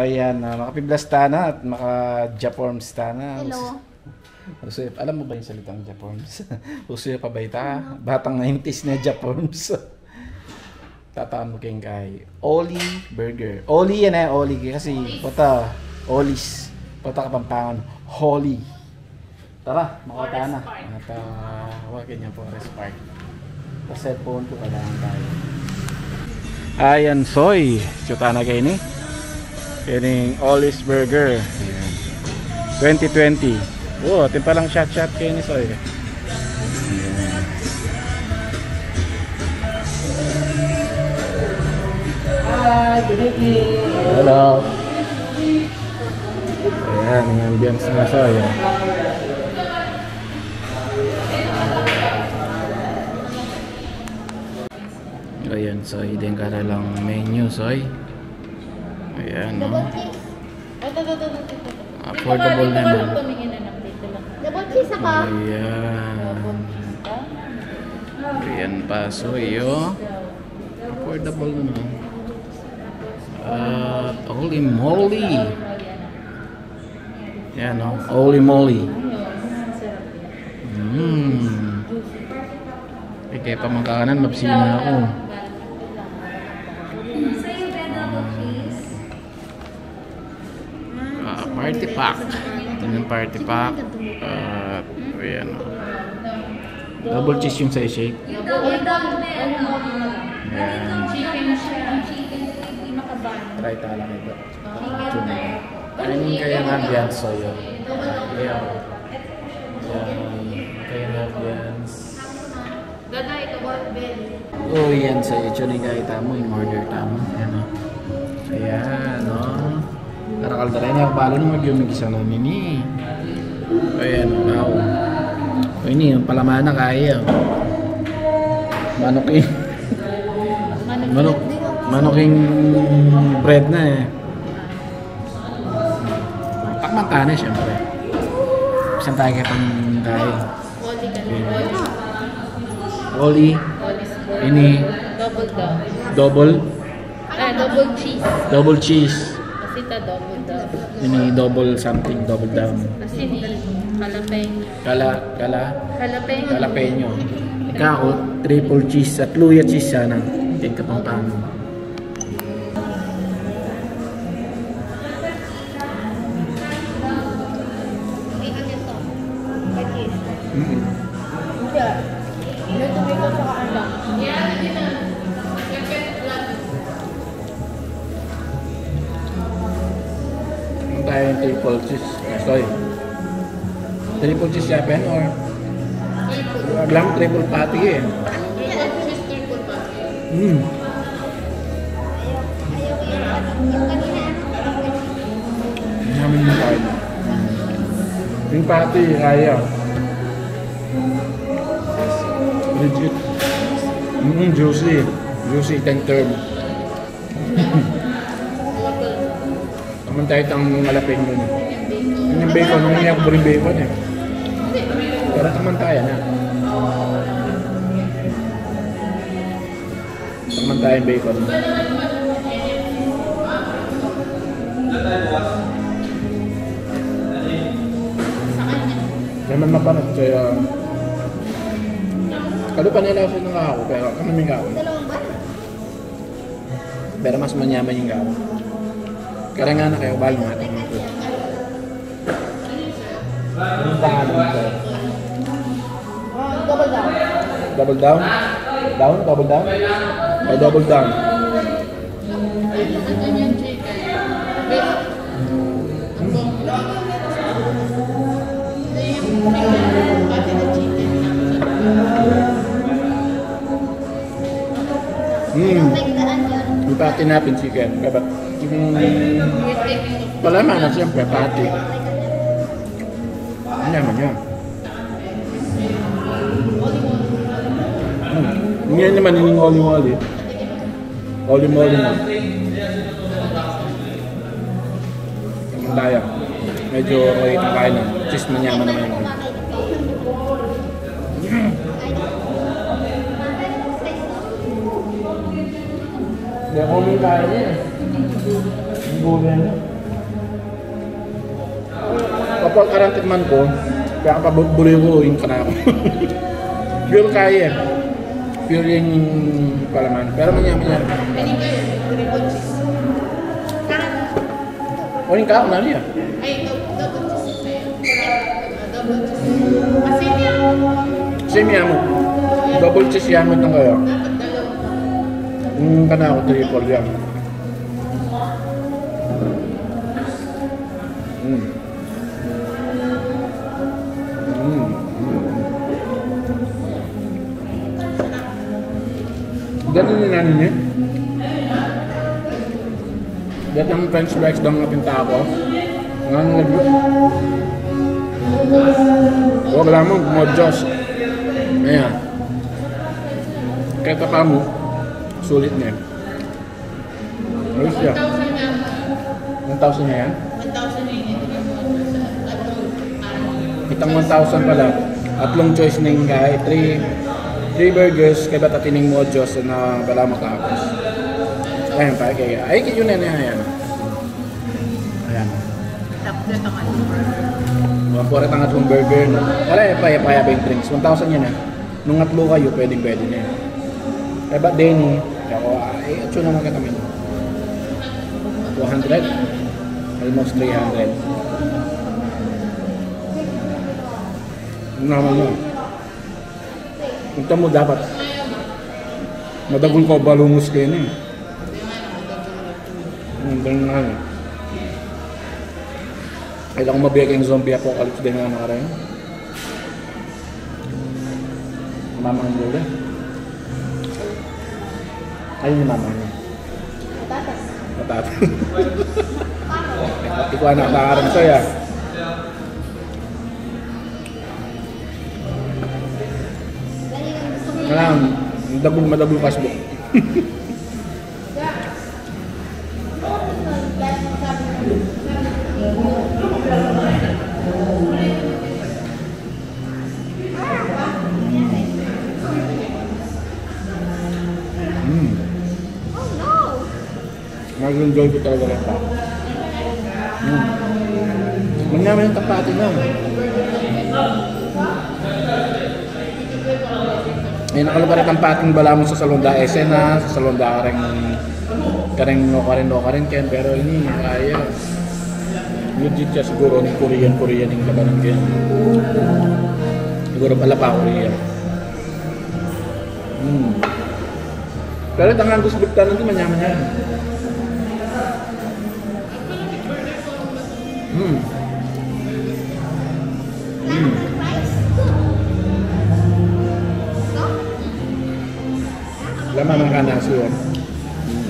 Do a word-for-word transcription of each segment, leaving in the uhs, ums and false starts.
Ayan, ah, makapiblas tana at maka-Jaforms tana. Hello. Uso ya, alam mo ba yung salitang Jaforms? Uso ya pa ba ita? Batang nineties na Jaforms. Tataan mu keng kay Oli Burger. Oli yan eh, Oli. Kasi pota, Olis. Pota Kapampangan, Holy. Tara, makuha tana. At, ah, wa, ganyan po, Forest Park. Sa cellphone ko, kailangan tayo. Ayan, Soy. Chuta na kayo ni. Kining Olis Burger. Ayan. Twenty twenty. Oh, atin palang shot-shot kayo ni Soy. Ayan. Hi, good evening. Hello. Ayan, ang ambience na sa, ayan. Ayan, Soy, deng karalang menu, Soy. Ayan, no? Affordable naman. Double cheese, saka. Ayan. Ayan pa, Soy, oh. Affordable naman. At holy moly. Yan, no? Holy moly. Mm. Eh, kaya pa makanan, mabsina ako. Ah, party pack. Ito yung party pack. Ah, ayan, oh. Double cheese yung sa shake. Yan. Try tala ito. Ano yung kayang ambience, Soy? Ayan. Yan. Kayang ambience. Oh, yan, Soy. Itsura ning kaya tamu, in-order tamu. Ayan, oh. Ayan, oh. Karakal talaga niya. Balon mu, yung mag-isa na nini. Ayan, wow. O, ini, yung palaman na kaya. Manok ing, manok, manok ing bread na eh. Takman tana, siyempre. Bisan tayo kaya pang kaya. Oli kami. Oli. Oli. Ini. Double down. Double. Ah, double cheese. Double cheese. Kasi ta double down. Ini double something, double down. Kasi ni jalapeno. Kala, kala. Jalapeno. Jalapeno. Ika ako, triple cheese at luya cheese sana. Tingka pang tama. Mm. Siya. May tomato tsaka ano. Ano tayo yung triple cheese? Ah, sorry. Triple cheese siya, Pen, or? Alam, triple patty eh. Mm. Namin yung kain. Yung patty, kaya. Legit. Mm, juicy. Juicy, tender. Naman tayo tang jalapeno. Yung bacon, nung niya bacon eh. Pero naman tayo na. Naman tayo bacon. Naman mapanat kaya. Kalu pa nila sa nang ako, pero kami may ako. Pero mas manyaman yung gawa. Karang anak kayo, bali nga, ito. Anong pangalan nito? Double down. Double down? Down? Double down? O double down? Hmm. Yung pati natin chicken. Dapat yung palaman na siyempre pati. Ano naman yun? Hmm. Ngayon naman yung oli-oli. Oli-oli na. Tayo. Medyo maliit ang kain na. Cheese, manyaman naman yung Hindi ako may kain eh. Ang gulay niya. Pag arantik man ku, kaya kapabuli ku ing kanaku. Pure kaya e. Pure ing palaman. Pero manya-manya. O, ing kaku nanu ya? Same ya mu. Double cheese ya mu itang kaya. Ing kanaku triple ya. Hmm. Hmm. Hmm. Ganun ing nanu ne. Datang French fries dang napinta ku. Ngan lagi. Wa, balamu, modjos. Ayan. Keta pa mu, sulit ne. Ayos ya. One thousand na yan? Itang one thousand pala. Atlung choice ning kaya, three, three burgers, kaybat atin ing modjos na balamu matapos. Ayan, pa kaya. Ay, kaya yun na yan. Ayan. Tapos na tama. Mga pura tang atlung burger, no? Wala, e pa, e pa, e pa ing drinks. One thousand yan, e. Nung atlu kayu, pwedeng-pwede na yan. Kaybat deni, kaya ku, e, atsu naman keta min. Two hundred? Almost three hundred. Naman mo. Ita mu dapat. Madagul ku balungus keni. Ang dali na yan. Kailangan mabigay kayong zombie apocalypse din nga na rin. Mamang dulu. Ayun yung mamang niya. Patatas. Patatas. Ikaw anak na karam saya. Kailangan, madagul, madagul kasbo. Mm. Nag-enjoy ku talaga reta. Mm. Manyaman ing tampati na. E, nakalupa rin tampati balamu sa salon da S N R, sa salon da kareng, kareng no, kareng no, kareng ken, pero ini, ay, legit ya siguru ning Korean, Korean ing labanan ken. Siguru pala pa Korean. Hmm. Pero itang Angus beef tamu, manyaman yan. Hmm. Hmm. Laman ng kanan siguro. Hmm.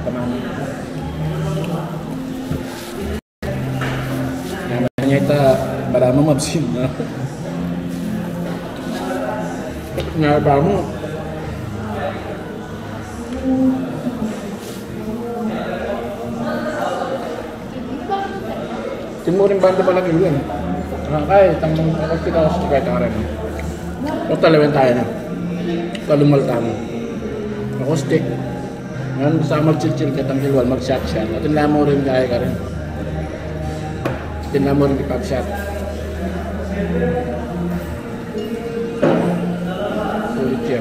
Tama na. Nyaman ya ita, balamu mabsin na. Nga balamu. Timurin banda pala kilu yan. Ay, tang, ako kita, ako kita rin. O, talawen tayo na. Talumal tamu. Ako stick. Ngan sa magchichil ketang kiluan, magshot-shot. Atin la mu rin kaya karin. Atin la mu rin ipagshot. Sulit ya.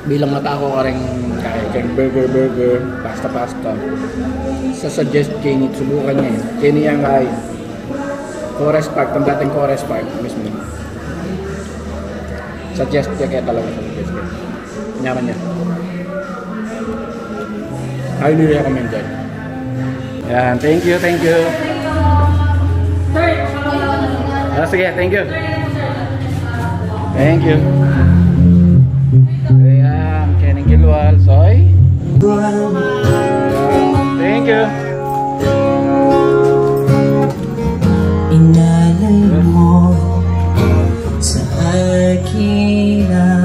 Bilang mata ku kareng, kaya, kareng burger, burger, pasta, pasta. Sa suggest ke ini, subukan ye. Keni yang kaya. Forest Park, tempat yang Forest Park mismu. Suggest ke, kaya talaga suggest ke. Nyaman ya. Highly recommended. Yan, thank you, thank you. Ah, sige, thank you. Thank you. Ayan, kening kilual, soy. Thank you. Inalay mo sa akin ang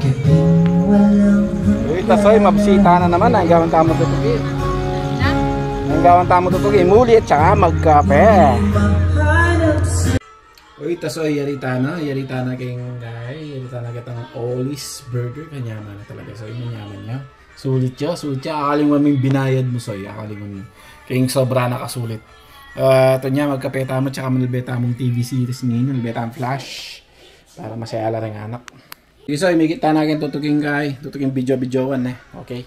gabing walang hanggan. Uy, tasoy, mabsita na naman. Ang gawan tamu tutuki. Ang gawan tamu tutuki. Muli at saka magkape. Uy, ta Soy, yari tana, yari tana keng kay, yari tana ketang Oli's Burger, kanyaman na talaga, Soy, manyaman ya. Sulit ya, sulit ya, akali mu ing binayad mu, Soy, akali mu. Keng sobra na kasulit. Ah, ito nya, magkape tamu, tsaka manalbe tamung T V series ngeni, manalbe tamung Flash. Para masaya la ring anak. Iso, imikit tana keng tutuking kay, tutuking video-videoan, e. Okay.